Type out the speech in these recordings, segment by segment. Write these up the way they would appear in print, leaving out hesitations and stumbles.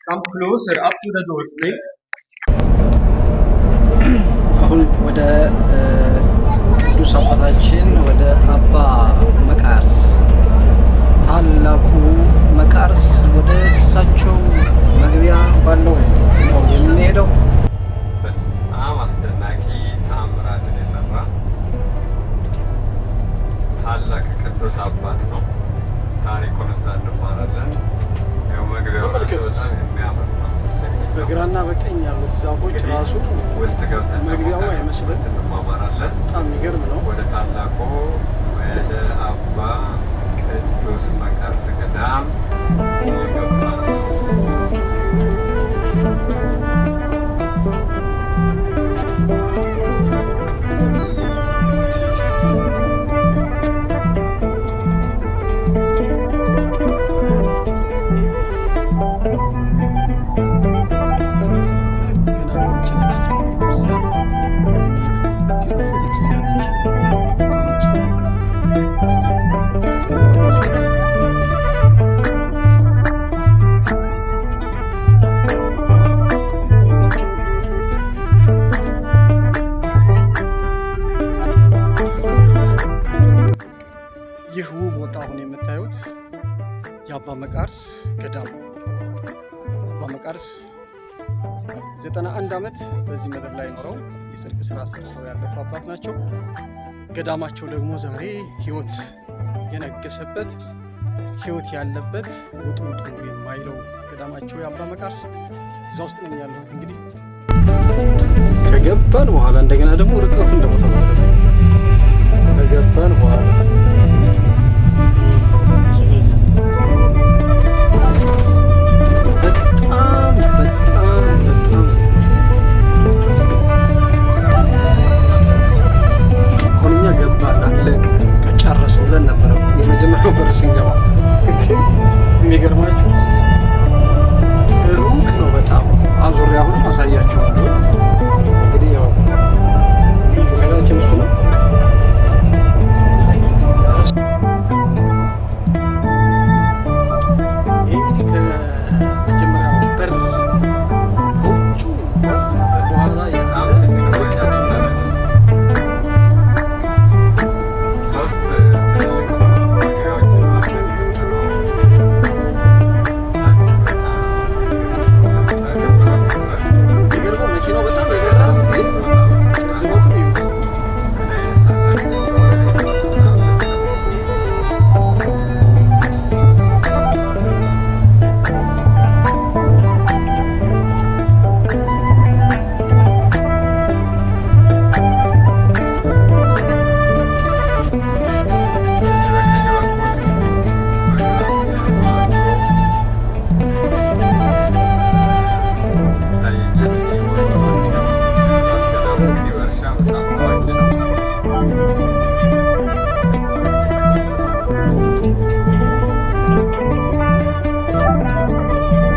Come closer up to the door. Wait. አሁን ወደ ቅዱስ አባታችን ወደ አባ መቃርስ፣ ታላቁ መቃርስ፣ ወደ እሳቸው መግቢያ ባለው ነው የምንሄደው። በጣም አስደናቂ ተአምራትን የሰራ ታላቅ ቅዱስ አባት ነው። ታሪኩን እዛ እንማራለን። ያው መግቢያው ራሱ ተመልከቱት። በጣም የሚያምር ነው። ደስ የሚል ነው። በግራና በቀኝ ያሉት ዛፎች እንግዲህ ራሱ ውስጥ ገብተን ደግሞ መግቢያው ታሪኩን አይመስልም። እንማማራለን። በጣም የሚገርም ነው። ወደ ታላቁ ወደ አባ ቅዱስ መቃርስ ገዳም የገባ ነው። ገና ከውጭ ነች ይቺ ቤተክርስቲያን። ቤተክርስቲያን ነች ከውጭ። ይህ ውብ ቦታ አሁን የምታዩት የአባ መቃርስ ገዳም ነው። አባ መቃርስ 91 ዓመት በዚህ ምድር ላይ ኖረው የጽድቅ ስራ ሰርተው ያለፉ አባት ናቸው። ገዳማቸው ደግሞ ዛሬ ሕይወት የነገሰበት፣ ሕይወት ያለበት፣ ውጡ ውጡ የማይለው ገዳማቸው የአባ መቃርስ እዛ ውስጥ ነኝ ያለሁት። እንግዲህ ከገባን በኋላ እንደገና ደግሞ ርቀቱን ደግሞ ተመልከቱ። ከገባን በኋላ በጣም በጣም በጣም አሁን እኛ ገባን፣ አለቅ ጨረስን ብለን ነበረ የመጀመሪያው በር ስንገባ። ግን የሚገርማችሁ ሩቅ ነው በጣም። አዙሬ አሁንም አሳያችኋለሁ። እንግዲህ ያው ሾፌራችን እሱ ነው። ይህ እንግዲህ ከመጀመሪያው በር ከውጩ በር በኋላ ያለ ርቀቱ ነው። ሶስት ትልልቅ መግቢያዎች አሉ። በጣም የሚገርመው መኪናው በጣም የገራ ግን ርዝመቱን እዩት።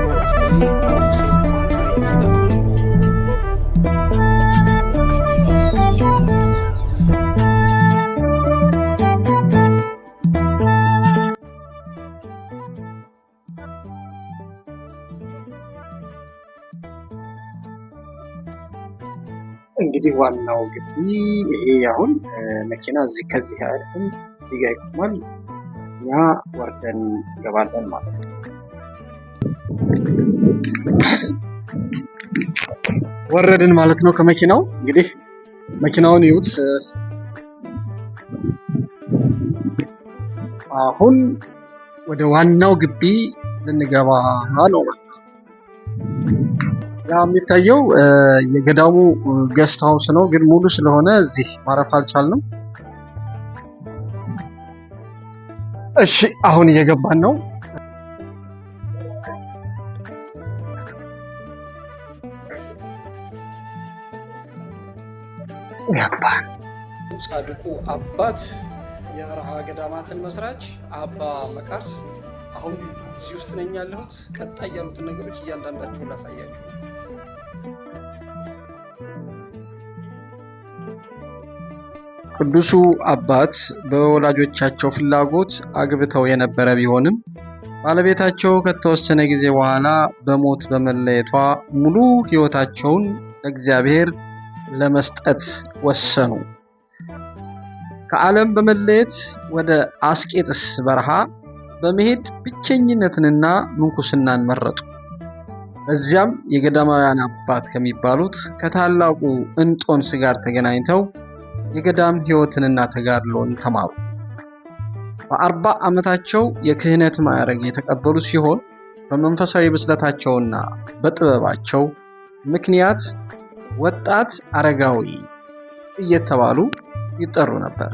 Monastery of Saint Macarius ይላል። እንግዲህ ዋናው ግቢ ይሄ አሁን መኪና እዚህ ከዚህ አያልፍም፣ እዚህ ጋር ይቆማል። እኛ ወርደን እንገባለን ማለት ነው። ወረድን ማለት ነው ከመኪናው። እንግዲህ መኪናውን ይዩት። አሁን ወደ ዋናው ግቢ ልንገባ ነው ማለት ነው። ያ የሚታየው የገዳሙ guest house ነው፣ ግን ሙሉ ስለሆነ እዚህ ማረፍ አልቻልንም። እሺ፣ አሁን እየገባን ነው። ገባን። ጻድቁ አባት የበረሃ ገዳማትን መስራች አባ መቃርስ አሁን እዚህ ውስጥ ነኝ ያለሁት። ቀጣይ ያሉትን ነገሮች እያንዳንዳቸውን ላሳያችሁ። ቅዱሱ አባት በወላጆቻቸው ፍላጎት አግብተው የነበረ ቢሆንም ባለቤታቸው ከተወሰነ ጊዜ በኋላ በሞት በመለየቷ ሙሉ ሕይወታቸውን ለእግዚአብሔር ለመስጠት ወሰኑ። ከዓለም በመለየት ወደ አስቄጥስ በረሃ በመሄድ ብቸኝነትንና ምንኩስናን መረጡ። በዚያም የገዳማውያን አባት ከሚባሉት ከታላቁ እንጦንስ ጋር ተገናኝተው የገዳም ሕይወትንና ተጋድሎን ተማሩ። በ40 ዓመታቸው የክህነት ማዕረግ የተቀበሉ ሲሆን በመንፈሳዊ ብስለታቸውና በጥበባቸው ምክንያት ወጣት አረጋዊ እየተባሉ ይጠሩ ነበር።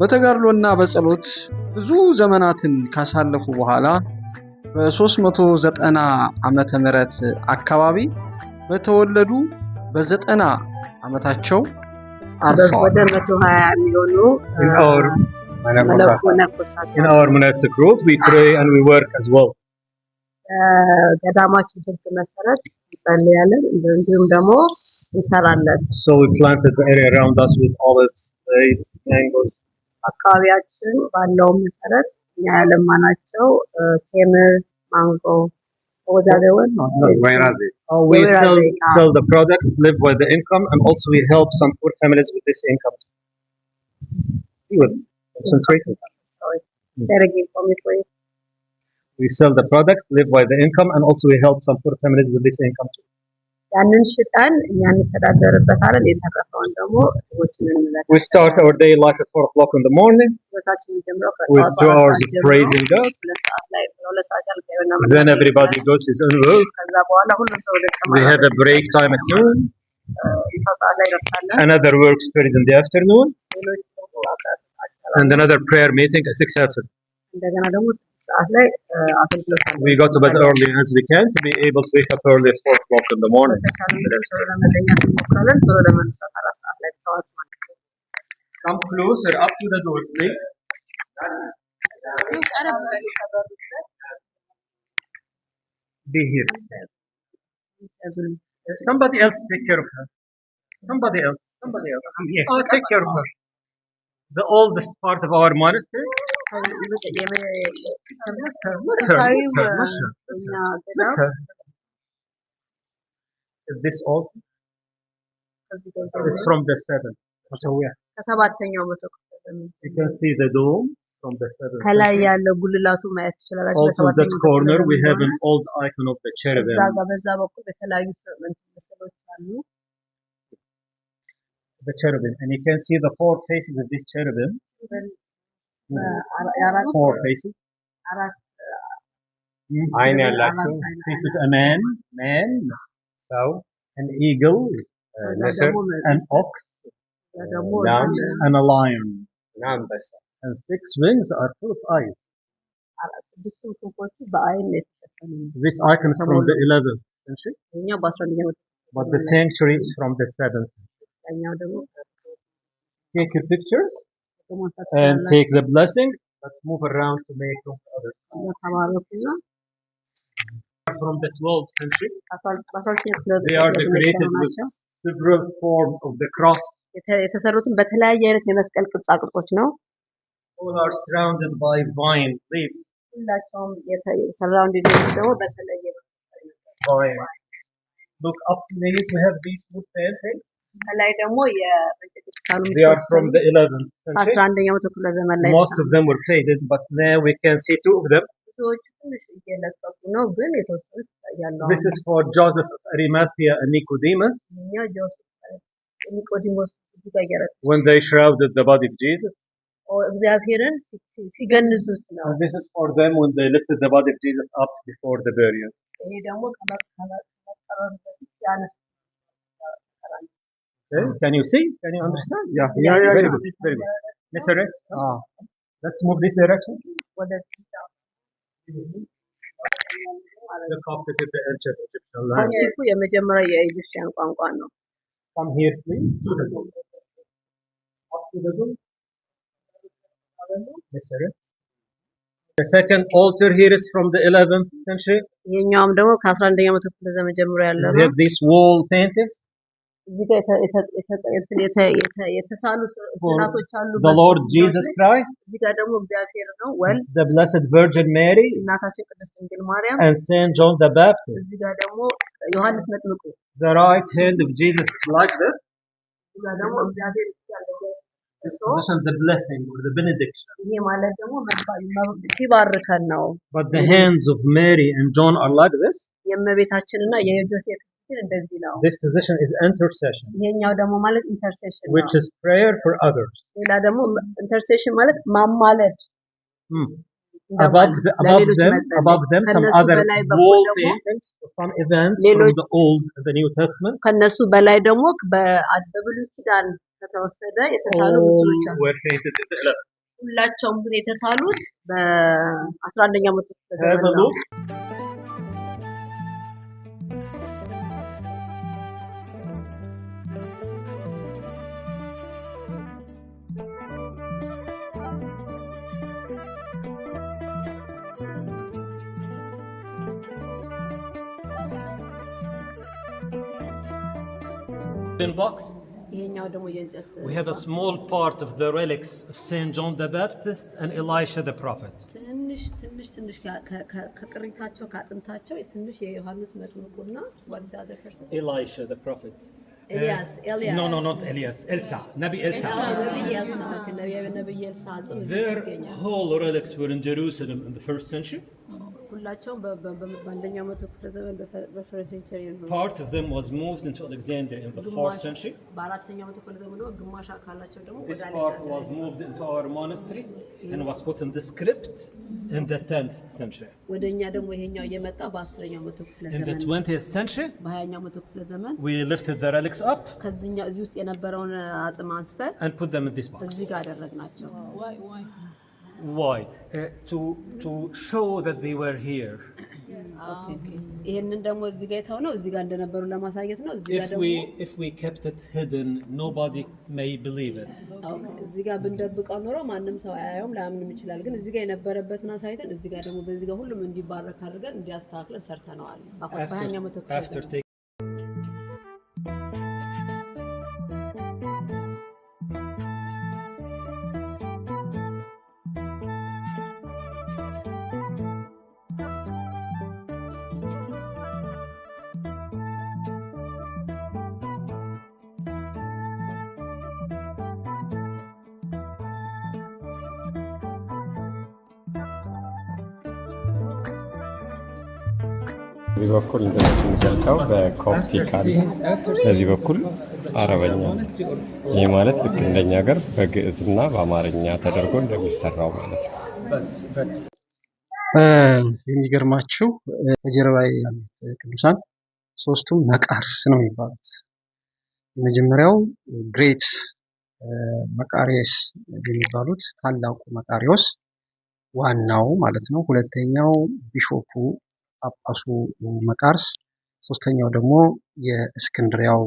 በተጋድሎና በጸሎት ብዙ ዘመናትን ካሳለፉ በኋላ በ390 ዓመተ ምህረት አካባቢ በተወለዱ በ90 ዓመታቸው አርፈዋል። ወደ 120 የሚሆኑ In our መነኮሳት in our monastic rules, we pray and we work as well. ገዳማችን ሕግ መሰረት እንጸልያለን፣ እንዲሁም ደግሞ እንሰራለን። So we planted the area around us with olives, dates, mangoes. አካባቢያችን ባለው መሰረት እኛ ያለማናቸው ቴምር፣ ማንጎ ወዛደወን We ወይራ sell ዘይት፣ አዎ። sell the products, live by the income, and also we help some poor families with this income. We would concentrate. Say it again for me, please. We sell the products, live by the income, and also we help some poor families with this income too. ያንን ሽጠን እኛ እንተዳደርበታለን። የተረፈውን ደግሞ ድሆችን እንረዳለን። We start our day life at 4 o'clock in the morning ህይወታችን የሚጀምረው with ከጠዋቱ two 4 hours ሰዓት of ጀምሮ praising God. 2 ሰዓት ላይ ለ2 ሰዓት ያህል እግዚአብሔርን Then እናመልካለን። everybody goes his own work. ከዛ በኋላ ሁሉም ሰው ወደ We have a break time at noon. ምሳ ሰዓት ላይ እረፍት አለን። Another work period in the afternoon, ሌሎች ደግሞ 10 ሰዓት ይሰራሉ። and another prayer meeting at 6:30. እንደገና ደግሞ 6 ሰዓት ላይ አገልግሎት አለ። We go to bed early as we can to be able to wake up early at 4 o'clock in the morning. በተቻለ መጠን ቶሎ ለመተኛት እንሞክራለን። ቶሎ ለመነሳት 4 ሰዓት ላይ ጠዋት ማለት ነው። Come closer up to the door, please. ቀረብ በሉ ከበሩ ድረስ። Be here. ያዙልኝ። Somebody else take care of her. Somebody else. Somebody else. I'm here. Oh, take care of her. The oldest part of our monastery. Let her. Let her. ጥንታዊው Let her. Let her. የኛ Let ገዳም her. Is this old? ከዚህ ጋር ጀምሮ It's from the seventh. So yeah, ከሰባተኛው መቶ ክፍለ ዘመን you can see the dome from the seventh ከላይ century. ያለው ጉልላቱ ማየት ትችላላችሁ። Also, in that በሰባተኛው መቶ ክፍለ corner, we ዘመን have እንደሆነ an old icon of the እዛ cherubim. ጋር በዛ በኩል የተለያዩ ምስሎች አሉ። The cherubim, and you can see the four faces of this cherubim. የአራት Four faces. አራት አይን ያላቸው አራት አይን Face of a man, ሰው an eagle, ከዛ ንስር ደግሞ an ox, ከዛ ደግሞ ላም and a lion. እና አንበሳ። And six wings are full of eyes. ስድስቱ ክንፎቹ በአይን የተሸፈኑ ነው። This icon is from the 11th century, ይኸኛው በ11ኛው መቶ ክፍለ but the ዘመን ላይ sanctuary is from the 7th. ያኛው ደግሞ Take your pictures ፎቶ ማንሳት and ትችላላችሁ። take the blessing, but move around to make room for others. ከዛ ተባረኩና From the 12th century, በ12ኛው ክፍለ they are ዘመን decorated የተሰሩ with ናቸው። several forms of the cross. የተሰሩትም በተለያየ አይነት የመስቀል ቅርጻ ቅርጾች ነው። All are surrounded by vine leaves. ሁላቸውም surround ደግሞ በተለየ Vine. Look up to me. We have these wood paintings. ከላይ ደግሞ የበእንጨት የተሳሉ They are ምስሎች from አሉ። the 11th century. በ11ኛው መቶ ክፍለ ዘመን ላይ Most የተሳሉ of them were faded, but now we can see two of them. ብዙዎቹ ትንሽ እየለቀቁ ነው፣ ግን የተወሰኑት ይታያሉ። This is for Joseph of Arimathea and Nicodemus ይኸኛው ጆሴፍ ኒቆዲሞስ እዚህ ጋር እያረዱ when they shrouded the body of Jesus. እግዚአብሔርን ሲገንዙት ነው። And this is for them when they lifted the body of Jesus up before the burial. ይሄ ደግሞ ከመቀበሩ በፊት ሲያነሱ Okay? Can you see? Can you understand? Yeah, yeah. Very good. Very good. Mr. Red, let's move this direction. ወደዚህ The Coptic is the ancient Egyptian language. ኮፕቲኩ የመጀመሪያው የ Egyptian ቋንቋ ነው። Come here, please. To the door. Up to the door. Mr. Red. The second altar here is from the 11th century. ይሄኛውም ደግሞ ከ11ኛው መቶ ክፍለ ዘመን ጀምሮ ያለ We ነው። have these wall paintings. እዚህ ጋር የተሳሉ ስዕላቶች አሉ። The Lord Jesus Christ, እዚህ ጋር ደግሞ እግዚአብሔር ነው ወልድ፣ the Blessed Virgin Mary, እናታችን ቅድስት ድንግል ማርያም፣ and Saint John the Baptist. እዚህ ጋር ደግሞ ዮሐንስ መጥምቁ። The right hand of Jesus is like this. እዚህ ጋር ደግሞ እግዚአብሔር እዚህ ጋር እንደዚህ This position, the blessing or the benediction. ይሄ ማለት ደግሞ ሲባርከን ነው። But the hands of Mary and John are like this. የእመቤታችንና የዮሴፍ ግን እንደዚህ ነው። This position is intercession, ይሄኛው ደግሞ ማለት intercession ነው። which is prayer for others. ሌላ ደግሞ intercession ማለት ማማለድ Above, እንደማለት፣ the, above ለሌሎች them, መጸለይ። above them, some ከነሱ other በላይ በኩል wall ደግሞ paintings, some events from ሌሎች the Old and the New Testament, ከነሱ በላይ ደግሞ በብሉይ ኪዳን ከተወሰደ የተሳሉ all ምስሎች አሉ። were painted in the 11th. ሁላቸውም ግን የተሳሉት በ11ኛው መቶ ክፍለ Have ዘመን a ነው። look. In box, ይሄኛው ደግሞ የእንጨት we have a small part of the relics of Saint John the Baptist and Elisha the prophet. ትንሽ ትንሽ ትንሽ ከቅሪታቸው ከአጥንታቸው ትንሽ የዮሐንስ መጥምቁና what is the other person? Elisha the prophet. ኤልያስ ኤልያስ No, no, not Elias. Elsa. Nabi Elsa. ነብይ ኤልሳ ነብይ ኤልሳ አጽም እዚህ ውስጥ Their ይገኛል። whole relics were in Jerusalem in the first century. ሁላቸውም በአንደኛው መቶ ክፍለ ዘመን በ first century ነው። Part of them was moved into Alexandria in the fourth ግማሽ century. በአራተኛው መቶ ክፍለ ዘመን ደግሞ ግማሽ አካላቸው ደግሞ This ወደ part አሌክሳንድሪያ was moved into our monastery and was put in the crypt in the 10th century. ወደ እኛ ደግሞ ይሄኛው የመጣ በ10ኛው መቶ ክፍለ In the ዘመን ነው። 20th century, በ20ኛው መቶ ክፍለ ዘመን we lifted the relics up ከዚህኛው እዚህ ውስጥ የነበረውን አጽም አንስተን and put them in this box. እዚህ ጋር አደረግናቸው። Why? To show that they were here. ይሄንን ደግሞ እዚህ ጋር የተው ነው እዚህ ጋር እንደነበሩ ለማሳየት ነው። እዚህ ጋር If ደግሞ we if we kept it hidden, nobody may believe it. Okay፣ እዚህ ጋር ብንደብቀው ኖሮ ማንም ሰው አያየውም፣ ላያምንም ይችላል። ግን እዚህ ጋር የነበረበትን አሳይተን እዚህ ጋር ደግሞ በዚህ ጋር ሁሉም እንዲባረክ አድርገን እንዲያስተካክለን ሰርተነዋል። After በ20ኛው መቶ ክፍለ after ዘመን taking በዚህ በኩል እንደዚህ ስንገልጠው በኮፕቲክ አለ፣ በዚህ በኩል አረበኛ አለ። ይህ ማለት ልክ እንደኛ ሀገር በግዕዝና በአማርኛ ተደርጎ እንደሚሰራው ማለት ነው። but የሚገርማችሁ ከጀርባዬ ያሉት ቅዱሳን ሶስቱም መቃርስ ነው የሚባሉት። የመጀመሪያው Great መቃሪየስ የሚባሉት ታላቁ መቃሪዎስ ዋናው ማለት ነው። ሁለተኛው bishop ኡ ጳጳሱ መቃርስ፣ ሶስተኛው ደግሞ የእስክንድሪያው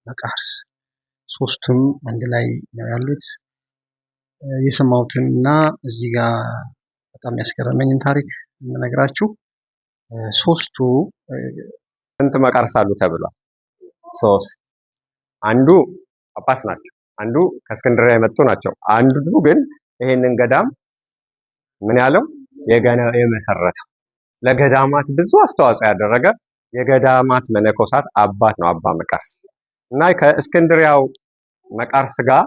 መቃርስ። ሶስቱም አንድ ላይ ነው ያሉት። የሰማሁትን እና እዚህ ጋር በጣም ያስገረመኝን ታሪክ የምነግራችሁ ሶስቱ ስንት መቃርስ አሉ ተብሏል? ሶስት። አንዱ ጳጳስ ናቸው፣ አንዱ ከእስክንድርያ የመጡ ናቸው። አንዱ ግን ይሄንን ገዳም ምን ያለው የገና የመሰረተው ለገዳማት ብዙ አስተዋጽኦ ያደረገ የገዳማት መነኮሳት አባት ነው አባ መቃርስ። እና ከእስክንድሪያው መቃርስ ጋር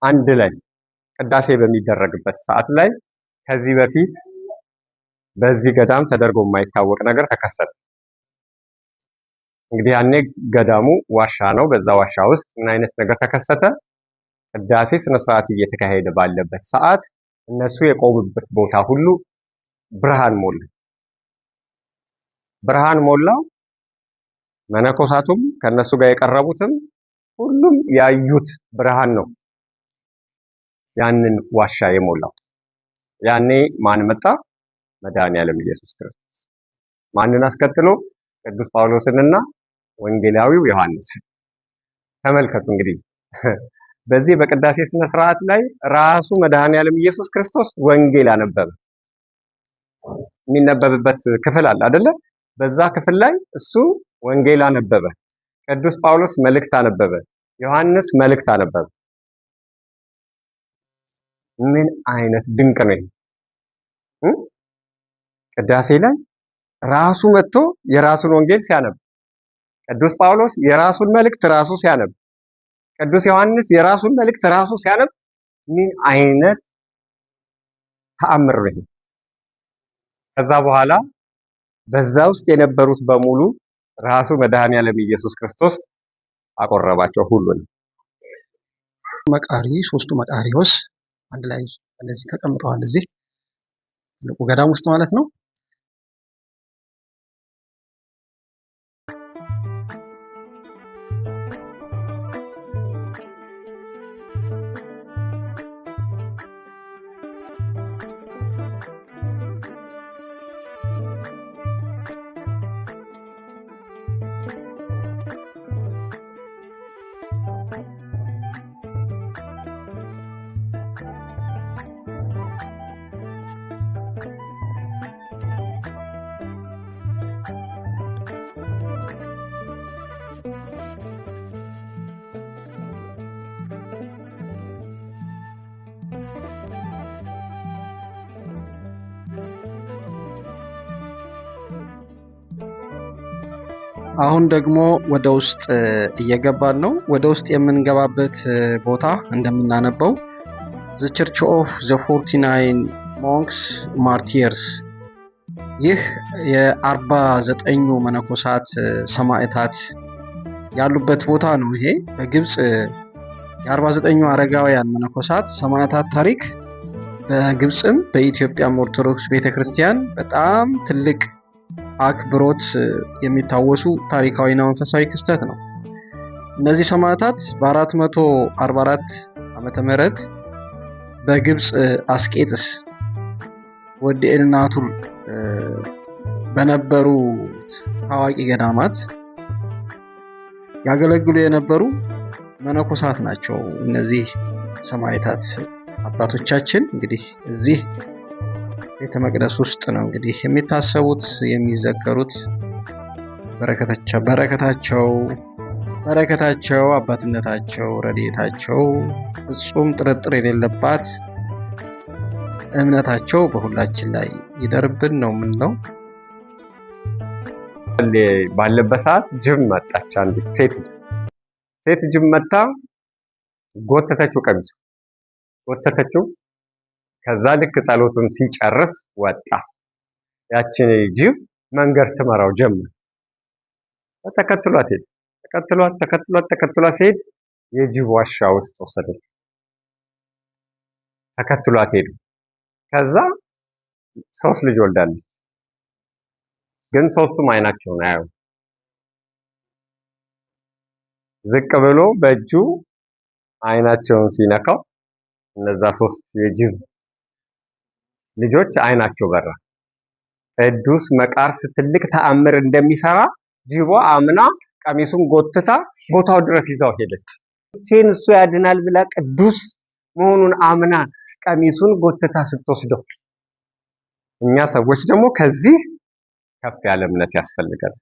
አንድ ላይ ቅዳሴ በሚደረግበት ሰዓት ላይ ከዚህ በፊት በዚህ ገዳም ተደርጎ የማይታወቅ ነገር ተከሰተ። እንግዲህ ያኔ ገዳሙ ዋሻ ነው። በዛ ዋሻ ውስጥ ምን አይነት ነገር ተከሰተ? ቅዳሴ ስነ ስርዓት እየተካሄደ ባለበት ሰዓት እነሱ የቆሙበት ቦታ ሁሉ ብርሃን ሞላ። ብርሃን ሞላው። መነኮሳቱም ከነሱ ጋር የቀረቡትም ሁሉም ያዩት ብርሃን ነው ያንን ዋሻ የሞላው። ያኔ ማን መጣ? መድኃኔዓለም ኢየሱስ ክርስቶስ። ማንን አስከትሎ? ቅዱስ ጳውሎስንና ወንጌላዊው ዮሐንስ። ተመልከቱ እንግዲህ በዚህ በቅዳሴ ስነ ስርዓት ላይ ራሱ መድኃኔዓለም ኢየሱስ ክርስቶስ ወንጌል አነበበ። የሚነበብበት ክፍል አለ አይደለ? በዛ ክፍል ላይ እሱ ወንጌል አነበበ። ቅዱስ ጳውሎስ መልእክት አነበበ። ዮሐንስ መልእክት አነበበ። ምን አይነት ድንቅ ነው! ቅዳሴ ላይ ራሱ መጥቶ የራሱን ወንጌል ሲያነብ፣ ቅዱስ ጳውሎስ የራሱን መልእክት ራሱ ሲያነብ፣ ቅዱስ ዮሐንስ የራሱን መልእክት ራሱ ሲያነብ ምን አይነት ተአምር ነው! ከዛ በኋላ በዛ ውስጥ የነበሩት በሙሉ ራሱ መድኃኔዓለም ኢየሱስ ክርስቶስ አቆረባቸው ሁሉንም። መቃሪ ሶስቱ መቃሪዎስ አንድ ላይ እንደዚህ ተቀምጠዋል። እዚህ ትልቁ ገዳም ውስጥ ማለት ነው። አሁን ደግሞ ወደ ውስጥ እየገባን ነው። ወደ ውስጥ የምንገባበት ቦታ እንደምናነበው the church of the 49 monks martyrs፣ ይህ የ49ኙ መነኮሳት ሰማዕታት ያሉበት ቦታ ነው። ይሄ በግብፅ የ49ኙ አረጋውያን መነኮሳት ሰማዕታት ታሪክ በግብፅም በኢትዮጵያም ኦርቶዶክስ ቤተክርስቲያን በጣም ትልቅ አክብሮት የሚታወሱ ታሪካዊና መንፈሳዊ ክስተት ነው። እነዚህ ሰማዕታት በ444 ዓመተ ምህረት በግብፅ አስቄጥስ ወዲ ኤልናቱር በነበሩ ታዋቂ ገዳማት ያገለግሉ የነበሩ መነኮሳት ናቸው። እነዚህ ሰማዕታት አባቶቻችን እንግዲህ እዚህ ቤተ መቅደስ ውስጥ ነው እንግዲህ የሚታሰቡት የሚዘከሩት። በረከታቸው አባትነታቸው ረድኤታቸው ፍጹም ጥርጥር የሌለባት እምነታቸው በሁላችን ላይ ይደርብን ነው የምንለው። ባለበት ሰዓት ጅብ መጣች። አንዲት ሴት ጅብ መጣ፣ ጎተተችው፣ ቀሚሱ ጎተተችው። ከዛ ልክ ጸሎቱን ሲጨርስ ወጣ። ያችን ጅብ መንገድ ትመራው ጀመር። ተከትሏት ሄደ። ተከትሏት ተከትሏት ተከትሏት ሲሄድ የጅብ ዋሻ ውስጥ ወሰደች። ተከትሏት ሄዱ። ከዛ ሶስት ልጅ ወልዳለች። ግን ሶስቱም አይናቸውን አያዩ። ዝቅ ብሎ በእጁ አይናቸውን ሲነካው እነዛ ሶስት የጅብ ልጆች አይናቸው በራ። ቅዱስ መቃርስ ትልቅ ተአምር እንደሚሰራ ጅቧ አምና ቀሚሱን ጎትታ ቦታው ድረስ ይዛው ሄደች። ቼን እሱ ያድናል ብላ ቅዱስ መሆኑን አምና ቀሚሱን ጎትታ ስትወስደው፣ እኛ ሰዎች ደግሞ ከዚህ ከፍ ያለ እምነት ያስፈልጋል።